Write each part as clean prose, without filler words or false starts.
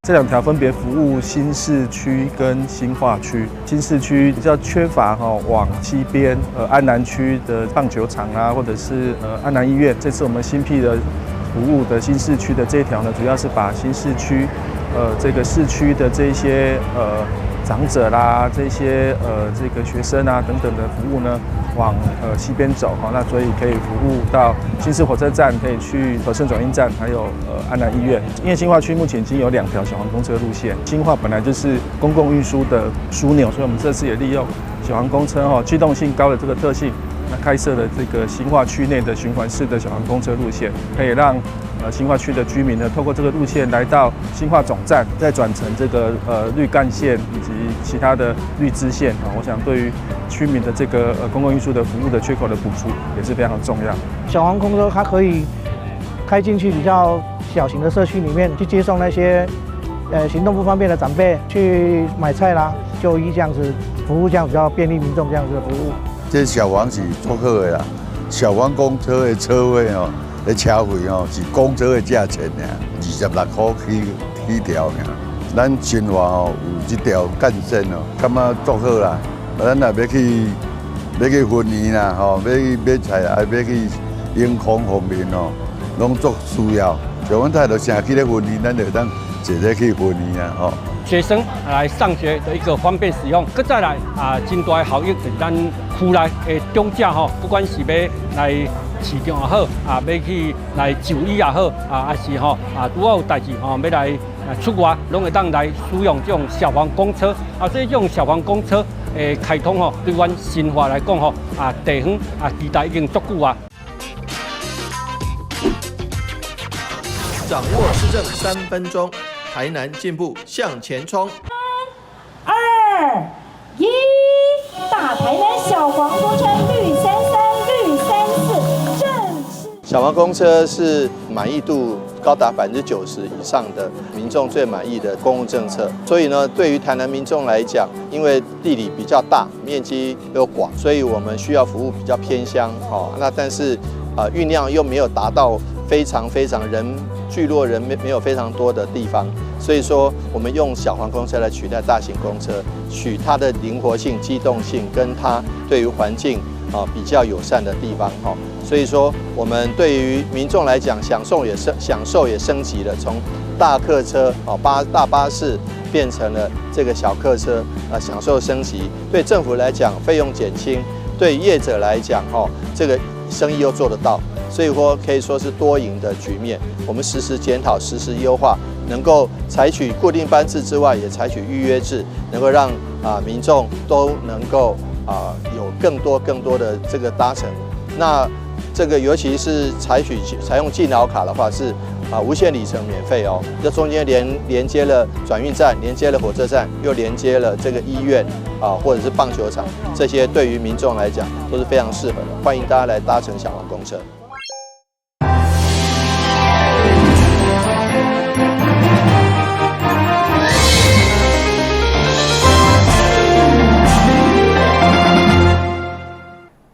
這兩條分別服務新市區跟新化區。新市區比較缺乏哈往西邊，安南區的棒球場啊，或者是安南醫院。這次我們新闢的服務的新市區的這一條呢，主要是把新市區，這個市區的這些長者啦，這些這個學生啊等等的服務呢，往西邊走哈，那所以可以服務到新市火車站，可以去和盛轉運站，還有安南醫院。因為新化區目前已經有兩條小黃公車路線，新化本來就是公共運輸的樞紐，所以我們這次也利用小黃公車哈機動性高的這個特性，那開設了這個新化區內的循環式的小黃公車路線，可以讓新化區的居民呢，透過這個路線來到新化總站，再轉乘這個綠幹線以及其他的綠支線啊。我想對於區民的這個公共運輸的服務的缺口的補足也是非常重要。小黃公車它可以開進去比較小型的社區裡面去接送那些行動不方便的長輩去買菜啦、就醫這樣子服務，這樣比較便利民眾這樣子的服務。這小黃是足好的啦，小黃公車的車費哦，的車費哦是公車的價錢爾，26塊起起條爾。咱新化哦有這條幹線哦，感覺足好啦。咱若欲去欲去分園啦，吼，欲去買菜，啊，欲去永康方面哦，攏足需要。像阮太太成去咧分園，咱就會當坐咧去分園啊，吼。學生來上學的一個方便使用，閣再來啊，真大的效益就是咱區內的長者吼，不管是欲來市場也好，啊，欲去來就醫也好，啊，抑是吼啊，拄好有代誌吼，欲來出外，攏會當來使用這種小黃公車。啊，所以這種小黃公車的開通吼，對阮新化來講吼，啊，地方啊，期待已經足久啊。掌握市政3分鐘。台南進步向前衝！三、二、一，大台南小黃公車綠三三綠三四正式。小黃公車是滿意度高達90%以上的民眾最滿意的公共政策，所以呢，對於台南民眾來講，因為地理比較大，面積又廣，所以我們需要服務比較偏鄉哦。那但是啊，運量又沒有達到非常非常人聚落人沒有非常多的地方，所以說我們用小黃公車來取代大型公車，取它的靈活性、機動性，跟它對於環境啊比較友善的地方哈。所以說，我們對於民眾來講，享受也升級了，從大客車哦大巴士變成了這個小客車，啊，享受升級。對政府來講，費用減輕；對業者來講，哈，這個生意又做得到。所以說可以說是多贏的局面。我們實時檢討、實時優化，能夠採取固定班次之外，也採取預約制，能夠讓啊民眾都能夠啊有更多更多的這個搭乘。那這個尤其是採用敬老卡的話，是啊無限里程免費哦。這中間連接了轉運站，連接了火車站，又連接了這個醫院啊，或者是棒球場，這些對於民眾來講都是非常適合的。歡迎大家來搭乘小黃公車。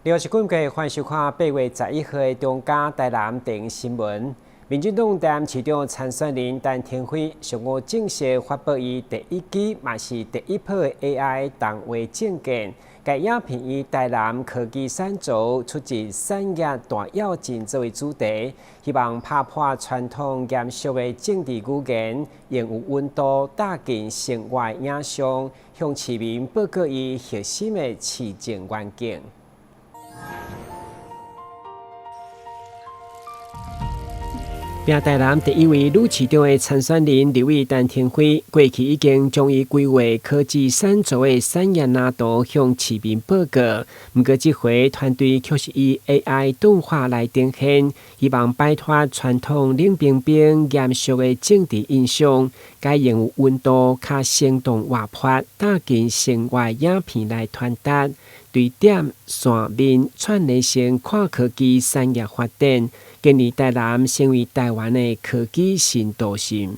六十幾個歡迎收看8月11號的中嘉台南電新聞。民進黨台南市長參選人陳亭妃上午正式發布伊第一支，嘛是第一批的 AI 動畫證件。該影片以台南科技產軸出自產業大躍進作為主題，希望拍破傳統嚴肅的政治語言，用有溫度、貼近生活的影像，向市民報告伊核心的市政願景。拼台南第一位女市長的參選人立委陳亭妃，過去已經將伊規劃科技產軸的產業藍圖向市民報告。毋過這回團隊卻是以 AI 動畫來呈現，希望擺脫傳統冷冰冰嚴肅的政治印象，改用有溫度、較生動活潑、貼近生活的影片來傳達，對點線面串聯成跨科技產業發展。建立台南成為台灣的科技新都心。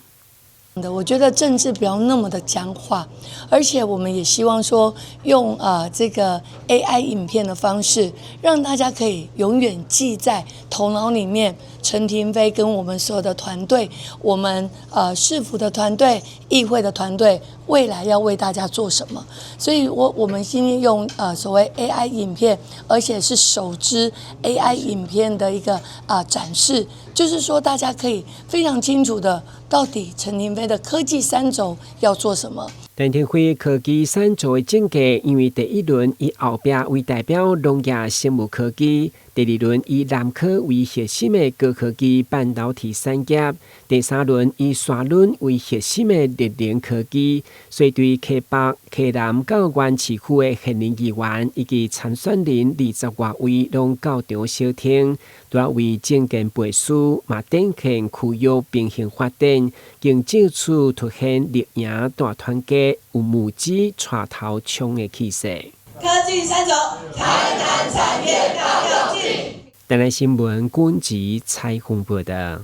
我覺得政治不要那麼的僵化，而且我們也希望說用這個 AI 影片的方式，讓大家可以永遠記在頭腦裡面。陳亭妃跟我們所有的團隊，我們市府的團隊、議會的團隊，未來要為大家做什麼？所以我們今天用所謂 AI 影片，而且是首支 AI 影片的一個展示，就是說大家可以非常清楚的，到底陳亭妃的科技三軸要做什麼。陳亭妃科技三軸的政見，因為第一輪以後壁為代表農業生物科技，第二輪以南科為核心的高科技半導體產業，第三輪以沙崙為核心的綠能科技。所以對溪北、溪南到原市區的現任議員以及參選人20外位攏到場相聽，除了為政見背書，嘛展現區域平衡發展，更借此凸顯綠營大團結，有母雞帶頭衝的氣勢。科技三軸，台南產業大躍進。台南新聞軍籍采訪報道。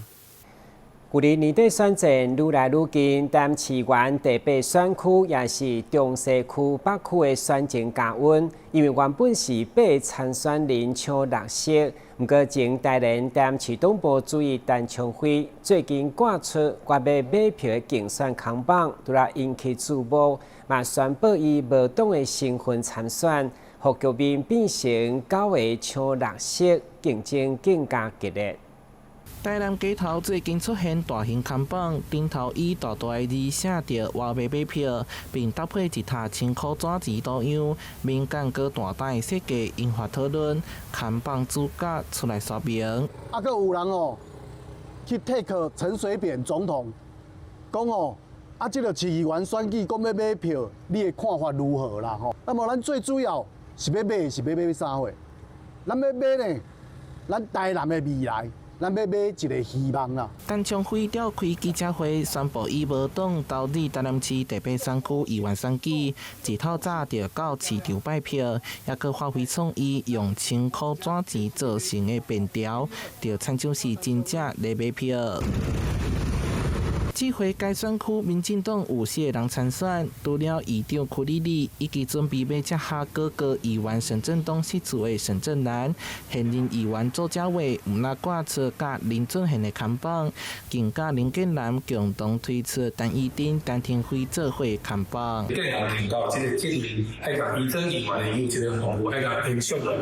舊年年底選戰愈來愈近，台南市原第八選區也是中西區北區的選情加溫，因為原本是八參選人搶綠色，毋過前台聯台南市黨部主席陳昌輝最近掛出我欲買票的競選看板，除了引起注目，嘛宣布以無黨的身份參選，予局面變成九個搶綠色，競爭更加激烈。台南街頭最近出現大型看板，頂頭以大大的字寫著“我欲買票”，並搭配一疊千箍紙錢圖樣，敏感閣大膽的設計引發討論。看板主角出來說明。啊，閣有人哦，去 tag 陳水扁總統，講哦，啊，這個市議員選舉講欲買票，你的看法如何啦？吼，那麼咱最主要是欲買，是欲買啥貨？咱欲買呢？咱台南的未來。咱欲買一个希望啦。陳昌輝召開記者會，宣布以無黨投入台南市第八選區議員選舉，自透早就到市場拜票，抑閣發揮創意，用千箍紙錢做成的便條，就親像是真正咧買票。這回該選區民進黨有四个人參選，除了議長柯立立以及準備欲接下哥哥議員沈振東失厝的沈振南，現任議員周家偉毋但掛出佮林俊憲的看板，更佮林建南共同推出陳怡貞、陳亭妃做伙看板。建南聽到這个建議，愛共伊做議員的有一个服務，愛共延續落，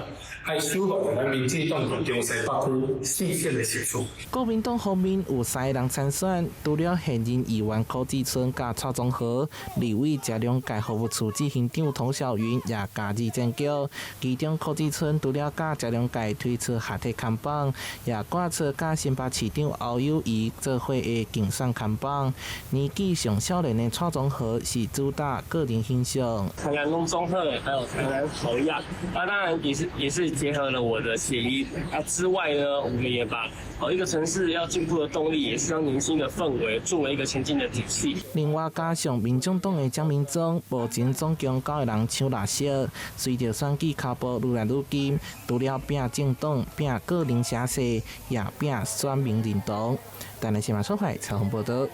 愛守護咱民進黨佇中西北區四縣的席次。國民黨方面有三个人參選，除了現任議員柯志春佮蔡宗和，立委食糧界服務處執行長童小雲也加入戰局。其中柯志春除了佮食糧界推出合體看板，也掛出佮新北市長侯友宜做伙的競選看板。年紀上少年的蔡宗和是主打個人形象。台南攏總好，還有台南好樣，啊，當然也是結合了我的諧音啊之外呢，我們也把一個城市要進步的動力，也是讓年輕的氛圍作為一個前進的底氣。另外，加上民眾黨的蔣明宗，目前總共九個人搶綠色，隨著選舉跤步愈來愈近，除了拼政黨、拼個人聲勢，也拼選民認同。台南新聞出來採訪報道。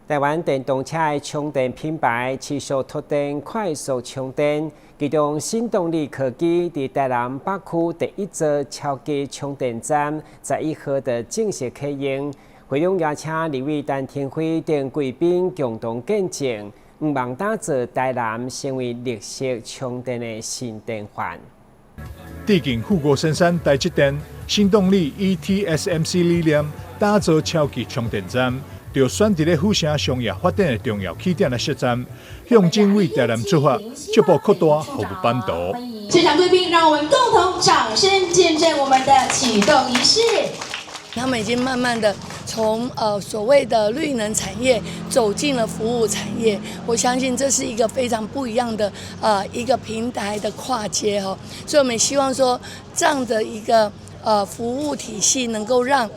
台灣電動車的充電品牌持續拓展快速充電，其中新動力科技佇台南北區第一座超級充電站11號的正式啟用。會長邀請立委陳亭妃等貴賓共同見證，向望打造台南成為綠色充電的新典範。致敬護國神山台積電新動力 ETSMC 理念，打造超級充電站，就選佇咧府城商業發展的重要起點來設站，向正為台南出發，逐步擴大服務版圖。現場貴賓，讓我們共同掌聲見證我們的啟動儀式。他們已經慢慢的從所謂的綠能產業走進了服務產業，我相信這是一個非常不一樣的一個平台的跨界哈，所以我們希望說這樣的一個服務體系能夠讓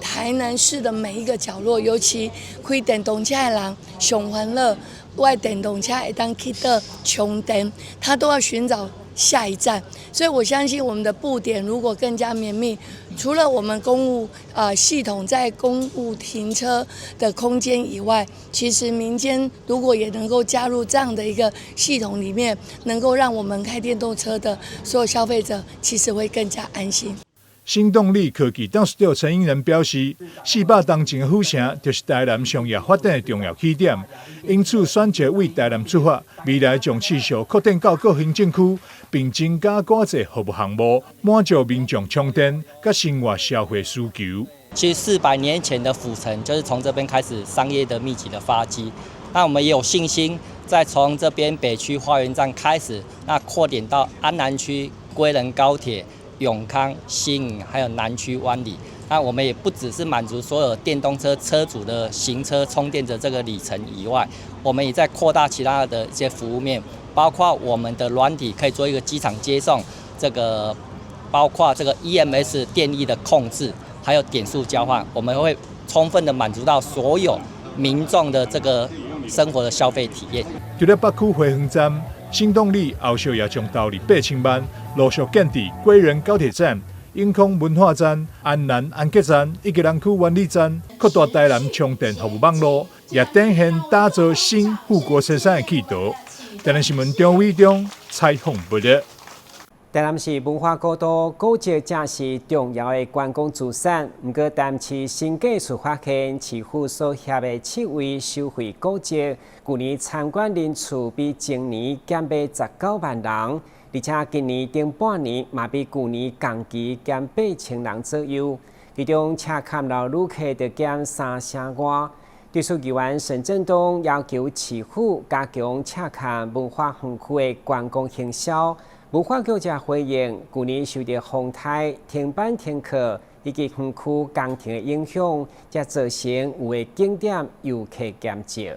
台南市的每一個角落，尤其開電動車的人上歡樂，我的電動車會當去佗充電，他都要尋找下一站。所以我相信我們的布點如果更加綿密，除了我們公務系統在公務停車的空間以外，其實民間如果也能夠加入這樣的一個系統裡面，能夠讓我們開電動車的所有消費者，其實會更加安心。新動力科技董事長陳英仁表示，400冬前的府城就是台南商業發展的重要起點，因此選擇為台南出發，未來將持續擴展到各行政區，並增加更濟服務項目，滿足民眾充電佮生活消費需求。其實400年前的府城就是從這邊開始商業的密集的發跡，那我們也有信心，再從這邊北區花園站開始，那擴點到安南區、歸仁高鐵、永康、新營，還有南區灣里。那我們也不只是滿足所有電動車車主的行車充電的這個里程以外，我們也在擴大其他的一些服務面，包括我們的軟體可以做一個機場接送，這個包括這個 EMS 電力的控制，還有點數交換，我們會充分的滿足到所有民眾的這個生活的消費體驗。除了北區花園站，新動力後續也將投入8000萬，陸續建置歸仁高鐵站、永康文化站、安南安吉站以及南區灣里站，擴大台南充電服務網路，也展現打造新護國神山的企圖。台南新聞張偉中採訪報道。台南市文化古都，古蹟正是重要的觀光資產。毋過，台南市審計處發現，市府所轄的七位收費古蹟，舊年參觀人次比前年減欲19萬人，而且今年頂半年嘛比舊年同期減8000人左右。其中，赤崁樓旅客就減三成外。對此，議員沈振東要求市府加強赤崁文化園區的觀光行銷。文化局則回應，舊年受著風颱、停班停課以及園區工程的影響，才造成有的景點遊客減少。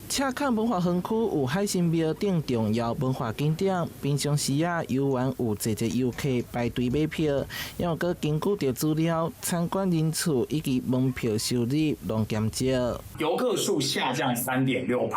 赤崁文化園區有海神廟等重要文化景點，平常時啊遊玩有濟濟遊客排隊買票，猶毋過根據著資料，參觀人次以及門票收入攏減少。遊客數下降3.6%，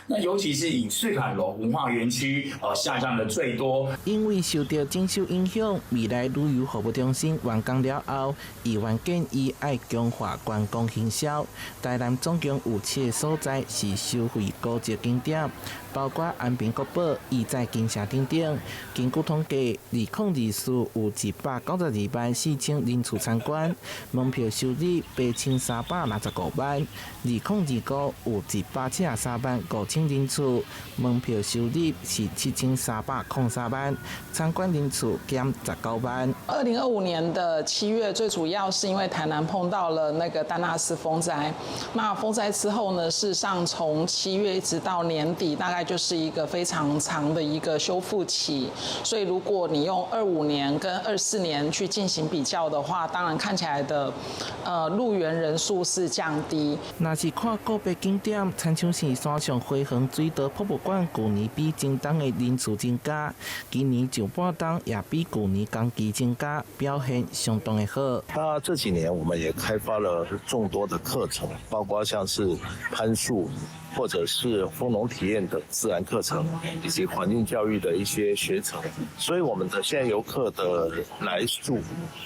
那尤其是以赤崁樓文化園區，下降的最多。因為受著整修影響，未來旅遊服務中心完工了後，議員建議愛強化觀光行銷。台南總共有七个所在是收費古蹟景點，包括安平古堡、義載金城等等。根據統計，2024有192萬4千人次參觀，門票收入8365萬。2025有173萬5千人次，門票收入是7303萬，參觀人次減19萬。2025年的7月，最主要是因為台南碰到了那個丹娜絲風災。那風災之後呢，事實上從7月一直到年底，大概就是一個非常長的一個修復期。所以如果你用25年跟24年去進行比較的話，當然看起來的，入園人數是降低。若是看個別景點，親像是山上花園水道博物館，舊年比前冬的人次增加，今年上半冬也比舊年同期增加，表現相當的好。那這幾年我們也開發了眾多的課程，包括像是攀樹，或者是蜂農體驗的自然課程，以及環境教育的一些學程，所以我們的現在遊客的來數，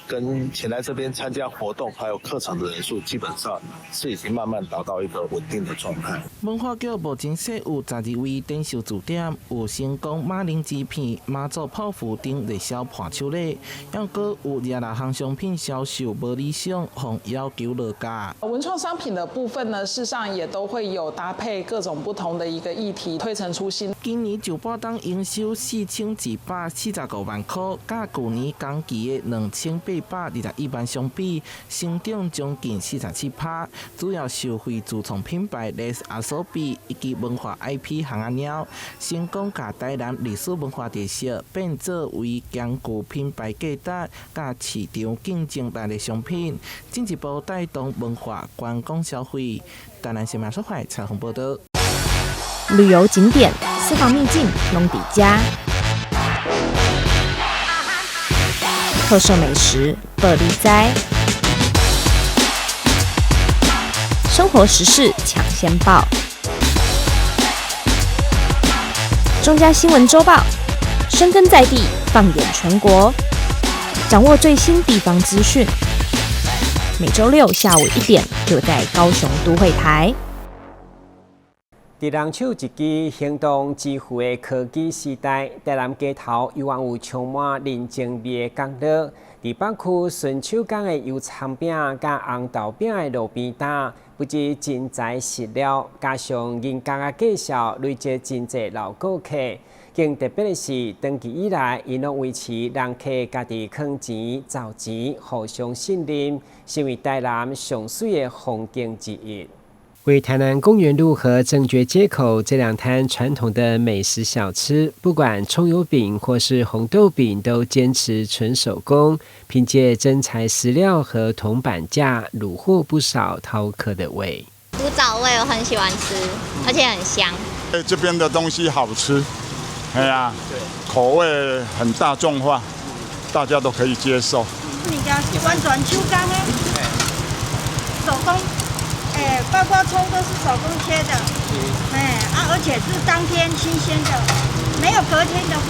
跟前來這邊參加活動還有課程的人數，基本上是已經慢慢達到一個穩定的狀態。文化局目前設有12位展售駐點，有成功馬鈴薯片、媽祖泡芙等熱銷伴手禮，猶閣有26項商品銷售無理想，予要求落價。文創商品的部分呢，事實上也都會有搭配各種不同的一個議題推陳出新。今年上半冬營收4245萬塊，佮舊年同期的2821萬相比，成長將近47%。主要受惠自創品牌雷斯阿索比以及文化 IP 紘仔貓，成功共台南歷史文化特色變做為兼具品牌價值、佮市場競爭力的商品，進一步帶動文化觀光消費。台南新聞所採訪報道。旅遊景點、私房秘境攏佇遮，特色美食報你知，生活時事搶先報，中嘉新聞週報，深耕在地，放眼全国，掌握最新地方资讯。每周六下午1点，就在高雄都会台。佇人手一機行動支付的科技時代，台南街頭猶原有充滿人情味的角落。佇北區順手港的油蔥餅佮紅豆餅的路邊攤，不只真材實料，加上人工的介紹，累積真濟老顧客。更特別的是，長期以來，𪜶攏維持人客家己囥錢、找錢，互相信任，成為台南上媠的風景之一。位於台南公園路和正覺街口這兩攤傳統的美食小吃，不管蔥油餅或是紅豆餅，都堅持純手工，憑借真材實料和銅板價，虜獲不少饕客的胃。古早味我很喜歡吃，而且很香。這邊的東西好吃，哎呀，口味很大眾化，大家都可以接受。物件是完全手工的，手工。哎，包括蔥都是手工切的，哎啊，而且是當天新鮮的，沒有隔天的貨。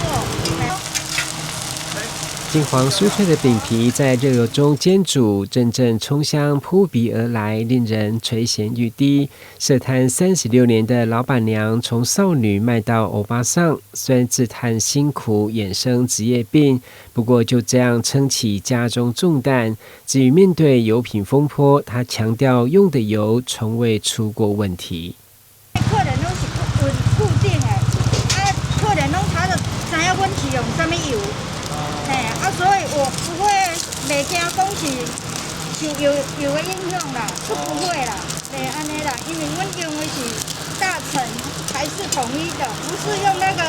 金黃酥脆的餅皮在熱油中煎煮，陣陣蔥香撲鼻而來，令人垂涎欲滴。設攤36年的老闆娘，從少女賣到歐巴桑，雖然自嘆辛苦，衍生職業病，不過就這樣撐起家中重擔。至於面對油品風波，她強調用的油從未出過問題。客人攏是固定的，啊，客人攏他就知影阮是用啥物油。啊，所以我不會袂驚講是油油的影響啦，是不會啦，袂按呢啦，因為阮用的是大成還是統一的，不是用那個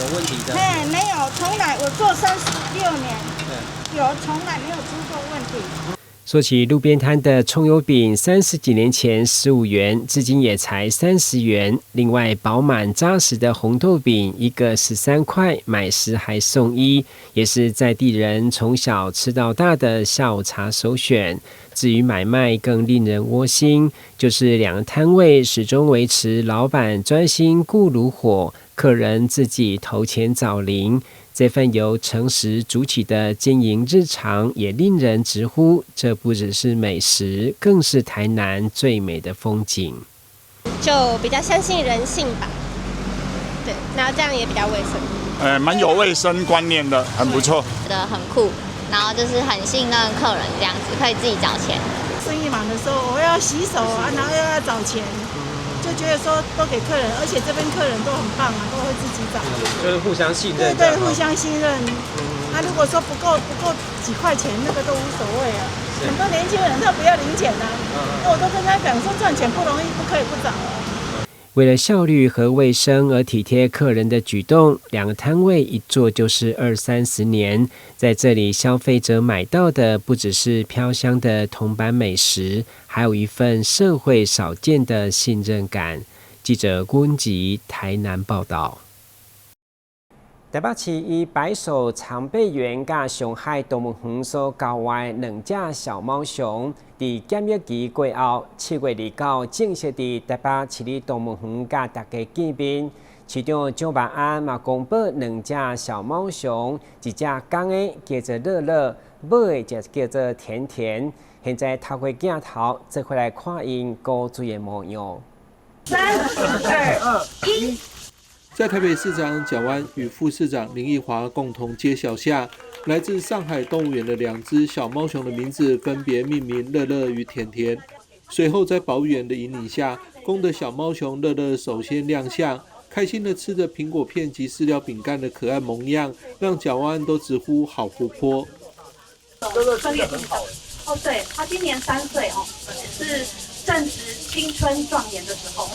有問題的。嘿，沒有，從來我做36年，油從來沒有出過問題。說起路邊攤的蔥油餅，30幾年前15元，至今也才30元。另外，飽滿扎實的紅豆餅，一個13塊，買十還送一，也是在地人從小吃到大的下午茶首選。至於買賣更令人窩心，就是兩個攤位始終維持老闆專心顧爐火，客人自己投錢找零。這份由誠實築起的經營日常，也令人直呼，這不只是美食，更是台南最美的風景。就比較相信人性吧，對，然後這樣也比較衛生。蠻有衛生觀念的，很不錯。覺得很酷，然後就是很信任客人，這樣子可以自己找錢。生意忙的時候，我要洗手啊，然後又要找錢。就覺得說都給客人，而且這邊客人都很棒啊，都會自己找。就是互相信任。對對，互相信任。啊，如果說不夠幾塊錢，那個都無所謂啊。很多年輕人他不要零錢啊，那我都跟他講說賺錢不容易，不可以不找啊。為了效率和衛生而體貼客人的舉動，兩個攤位一做就是二三十年。在這裡，消費者買到的不只是飄香的銅板美食，還有一份社會少見的信任感。記者郭文吉台南報道。台北市以白手長臂猿佮上海動物園所交換兩隻小貓熊，佇檢疫期過後，7月29正式佇台北市立動物園佮大家見面。市長蔣萬安嘛公布兩隻小貓熊，一隻公的叫做樂樂，母的就叫做甜甜。現在透過鏡頭，做伙來看𪜶古錐的模樣。三、二、一。在台北市長蔣萬安與副市長林奕華共同揭曉下，來自上海動物園的兩隻小貓熊的名字分別命名樂樂與甜甜。隨後在保育員的引領下，公的小貓熊樂樂首先亮相，開心的吃着蘋果片及飼料餅乾的可愛模樣，讓蔣萬安都直呼好活潑。樂樂真的很好。哦，對，他今年3歲哦，是正值青春壯年的時候。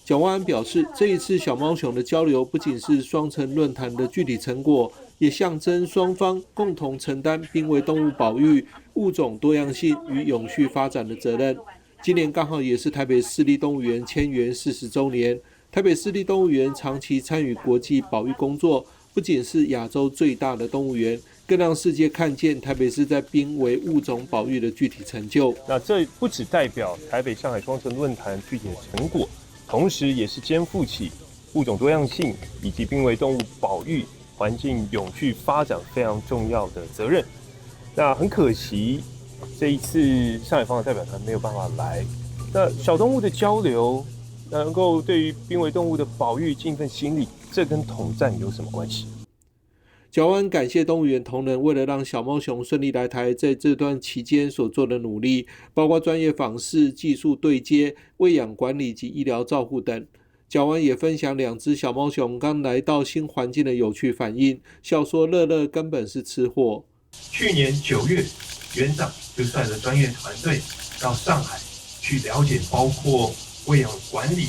蔣萬安表示，這一次小貓熊的交流不僅是雙城論壇的具體成果，也象徵雙方共同承擔瀕危動物保育、物種多樣性與永續發展的責任。今年剛好也是台北市立動物園遷園40周年。台北市立動物園長期參與國際保育工作，不僅是亞洲最大的動物園，更讓世界看見台北市在瀕危物種保育的具體成就。那這不只代表台北上海雙城論壇具體的成果。同時，也是肩負起物種多樣性以及瀕危動物保育、環境永續發展非常重要的責任。那很可惜，這一次上海方的代表團沒有辦法來。那小動物的交流，能夠對於瀕危動物的保育盡一份心力，這跟統戰有什麼關係？蔣萬安感謝動物園同仁為了讓小貓熊順利來台，在這段期間所做的努力，包括專業訪視、技術對接、餵養管理及醫療照護等。蔣萬安也分享兩隻小貓熊剛來到新環境的有趣反應，笑說樂樂根本是吃貨。去年9月，園長就率着專業團隊到上海去了解，包括餵養管理、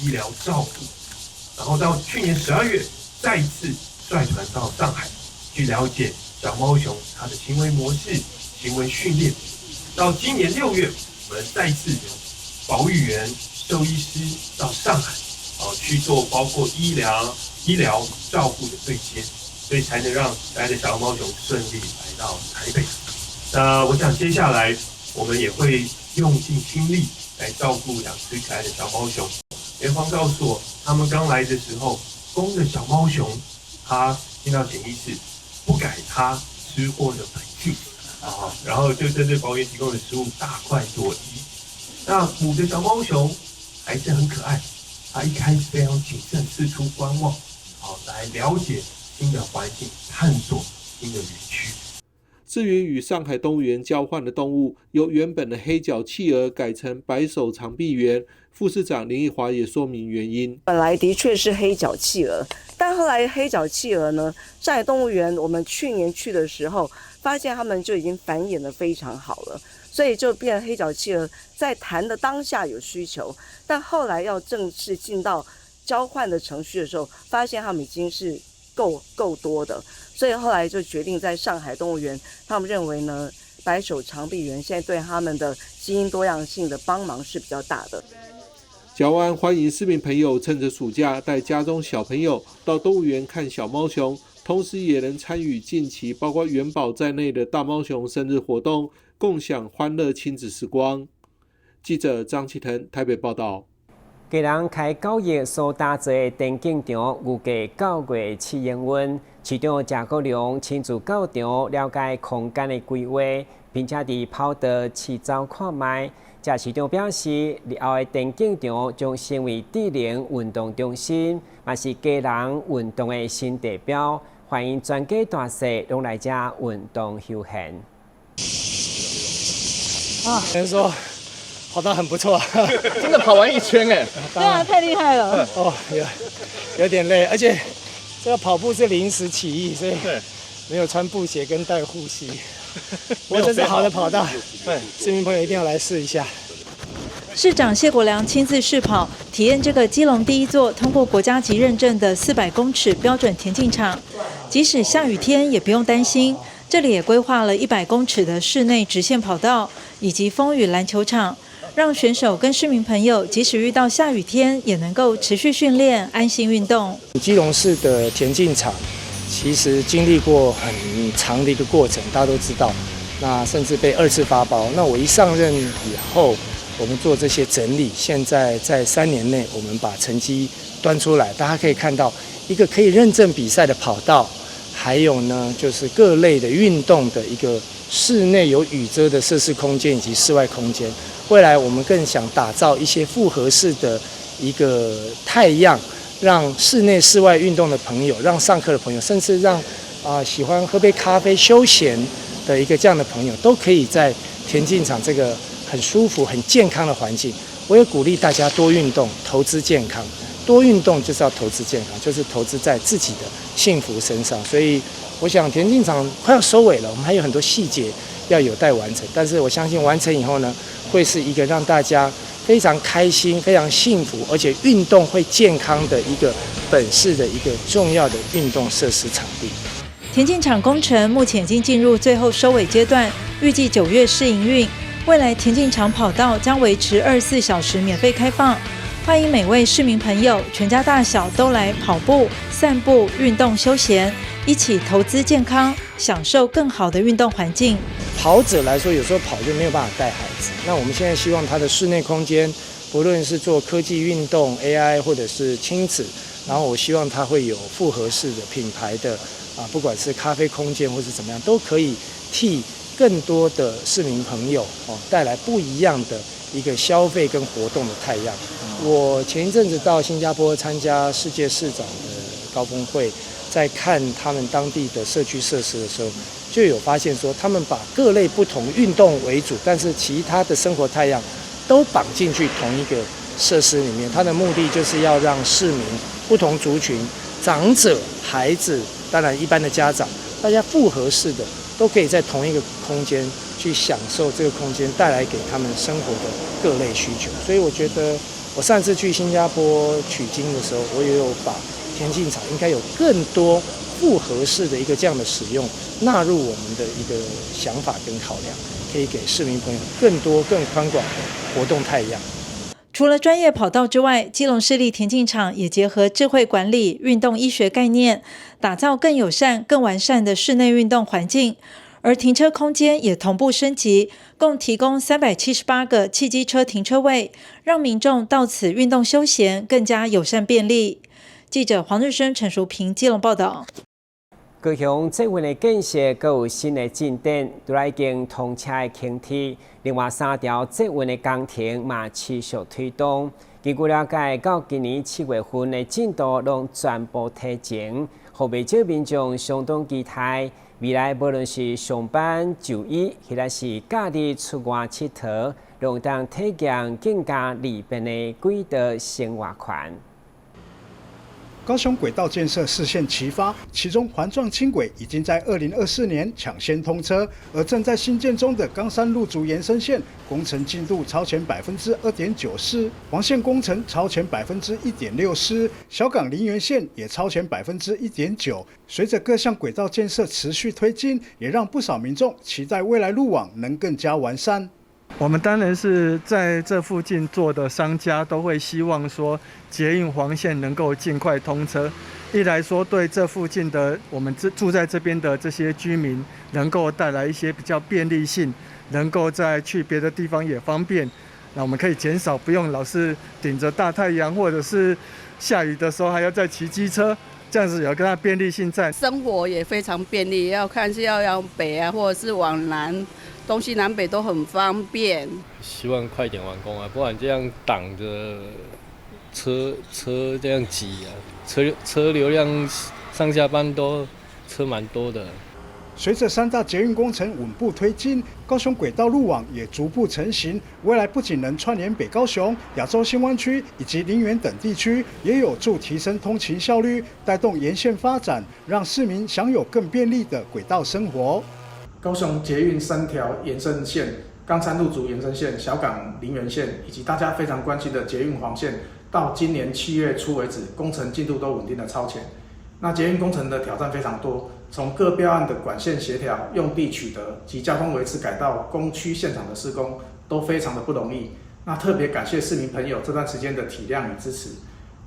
醫療照護，然後到去年12月再次率團到上海去了解小貓熊它的行為模式、行為訓練。到今年6月，我們再次由保育員、獸醫師到上海，去做包括醫療照護的對接，所以才能讓可愛的小貓熊順利來到台北。那我想接下來我們也會用盡心力來照顧兩隻可愛的小貓熊。園方告訴我，他們剛來的時候，公的小貓熊，他進到檢疫室，不改他吃貨的本性啊，然後就針對保育員提供的食物大快朵頤。那母的小貓熊還是很可愛，它一開始非常謹慎，四處觀望，好來了解新的環境，探索新的園區。至於與上海動物園交換的動物，由原本的黑腳企鵝改成白手長臂猿，副市長林奕華也說明原因。本來的確是黑腳企鵝，但後來黑腳企鵝呢，上海動物園我們去年去的時候，發現它們就已經繁衍得非常好了，所以就變黑腳企鵝在談的當下有需求，但後來要正式進到交換的程序的時候，發現它們已經是夠多的，所以後來就決定在上海動物園，他們認為呢，白手長臂猿現在對他們的基因多樣性的幫忙是比較大的。蔣萬安歡迎市民朋友趁着暑假帶家中小朋友到動物園看小貓熊，同時也能參與近期包括園寶在內的大貓熊生日活動，共享歡樂親子時光。記者張啟騰台北報道。基隆開九億所打造的田徑場，預計9月試營運。市長謝國樑親自到場了解空間的規劃，並且佇跑道試走看覓。謝市長表示，日後的田徑場將成為智能運動中心，嘛是基隆運動的新地標，歡迎全家大細攏來遮運動休閒。啊，人說跑得很不錯，真的跑完一圈哎！對啊，太厲害了。哦，有點累，而且這個跑步是臨時起意，所以沒有穿布鞋跟帶護膝。我這是好的跑道，對，市民朋友一定要來試一下。市長謝國樑親自試跑，體驗這個基隆第一座通過國家級認證的400公尺標準田徑場，即使下雨天也不用擔心。這裡也規劃了100公尺的室內直線跑道以及風雨籃球場，讓選手跟市民朋友即使遇到下雨天，也能夠持續訓練、安心運動。基隆市的田徑場其實經歷過很長的一個過程，大家都知道。那甚至被二次發包。那我一上任以後，我們做這些整理，現在在3年內，我們把成績端出來，大家可以看到一個可以認證比賽的跑道，還有呢，就是各類的運動的一個室內有雨遮的設施空間以及室外空間。未來我們更想打造一些複合式的一個態樣，讓室內室外運動的朋友，讓上課的朋友，甚至讓喜歡喝杯咖啡休閒的一個這樣的朋友，都可以在田徑場這個很舒服、很健康的環境。我也鼓勵大家多運動，投資健康。多運動就是要投資健康，就是投資在自己的幸福身上。所以，我想田徑場快要收尾了，我們還有很多細節要有待完成。但是我相信完成以後呢，會是一個讓大家非常開心、非常幸福，而且運動會健康的一個本市的一個重要的運動設施場地。田徑場工程目前已經進入最後收尾階段，預計9月試營運。未來田徑場跑道將維持24小時免費開放，歡迎每位市民朋友全家大小都來跑步、散步、運動休閒，一起投資健康，享受更好的運動環境。跑者來說，有時候跑就沒有辦法帶孩子。那我們現在希望它的室內空間，不論是做科技運動、AI 或者是親子，然後我希望它會有複合式的品牌的啊，不管是咖啡空間或是怎麼樣，都可以替更多的市民朋友哦帶來不一樣的一個消費跟活動的態樣。我前一陣子到新加坡參加世界市長的高峰會，在看他們當地的社區設施的時候，就有發現說，他們把各類不同運動為主，但是其他的生活態樣都綁進去同一個設施裡面。它的目的就是要讓市民、不同族群、長者、孩子，當然一般的家長，大家複合式的都可以在同一個空間去享受這個空間帶來給他們生活的各類需求。所以我覺得，我上次去新加坡取經的時候，我也有把田徑場應該有更多複合式的一個這樣的使用納入我們的一個想法跟考量，可以給市民朋友更多更寬廣的活動態樣。除了專業跑道之外，基隆市立田徑場也結合智慧管理、運動醫學概念，打造更友善、更完善的室內運動環境。而停車空間也同步升級，共提供378個汽機車停車位，讓民眾到此運動休閒更加友善便利。記者黃日升、陳淑萍基隆報道。高雄捷運的建設閣有新的進展，除了已經通車的輕鐵，另外三條捷運的工程嘛持續推動。根據了解，到今年7月份的進度攏全部提前，予袂少民眾相當期待。未來無論是上班、就醫，或者是假日出外𨑨迌，攏會當體驗更加利便的軌道生活圈。高雄軌道建設四線齊發，其中環狀輕軌已經在2024年搶先通車，而正在興建中的岡山路竹延伸線工程進度超前2.94%，黃線工程超前1.64%，小港林園線也超前1.9%。隨着各項軌道建設持續推進，也讓不少民眾期待未來路網能更加完善。我們當然是在這附近做的商家都會希望說捷運黃線能夠盡快通車。一來說對這附近的我們這住在這邊的這些居民能夠帶來一些比較便利性，能夠再去別的地方也方便。那我們可以減少不用老是頂着大太陽或者是下雨的時候還要再騎機車，這樣子有跟它便利性在。生活也非常便利，要看是要往北啊，或者是往南。東西南北都很方便，希望快點完工啊，不然這樣擋着車車這樣擠啊，車車流量上下班都車蠻多的。隨着三大捷運工程穩步推進，高雄軌道路網也逐步成型。未來不僅能串聯北高雄、亞洲新灣區以及林園等地區，也有助提升通勤效率，帶動沿線發展，讓市民享有更便利的軌道生活。高雄捷運三條延伸線、岡山路竹延伸線、小港林園線，以及大家非常關心的捷運黃線，到今年7月初為止，工程進度都穩定的超前。那捷運工程的挑戰非常多，從各標案的管線協調、用地取得及交通維持改道、工區現場的施工，都非常的不容易。那特別感謝市民朋友這段時間的體諒與支持。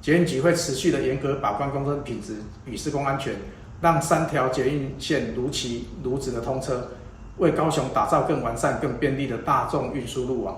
捷運局會持續的嚴格把關工程品質與施工安全，讓三條捷運線如期如質的通車，為高雄打造更完善、更便利的大眾運輸路網。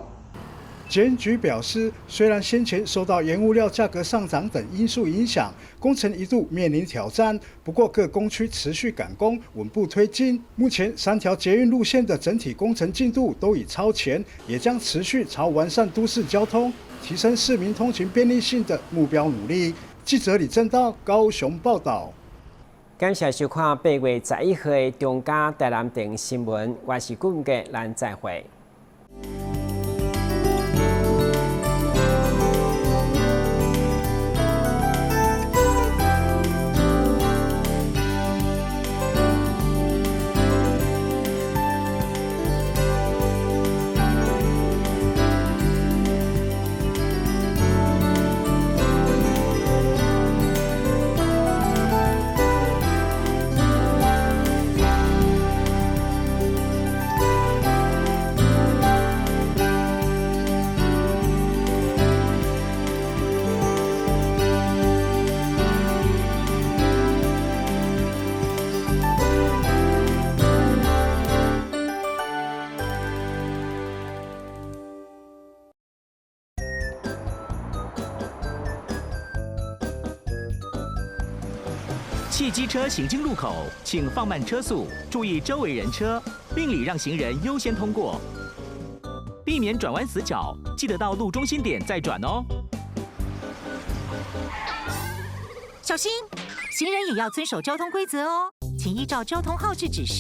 捷運局表示，雖然先前受到原物料價格上漲等因素影響，工程一度面臨挑戰。不過各工區持續趕工，穩步推進。目前三條捷運路線的整體工程進度都已超前，也將持續朝完善都市交通、提升市民通勤便利性的目標努力。記者李正道高雄報道。感謝收看8月11號的中嘉台南電新聞，我是顧文傑，咱再會。汽機車行經路口，請放慢車速，注意周圍人車，並禮讓行人優先通過。避免轉彎死角，記得到路中心點再轉哦。小心，行人也要遵守交通規則哦，請依照交通號誌指示。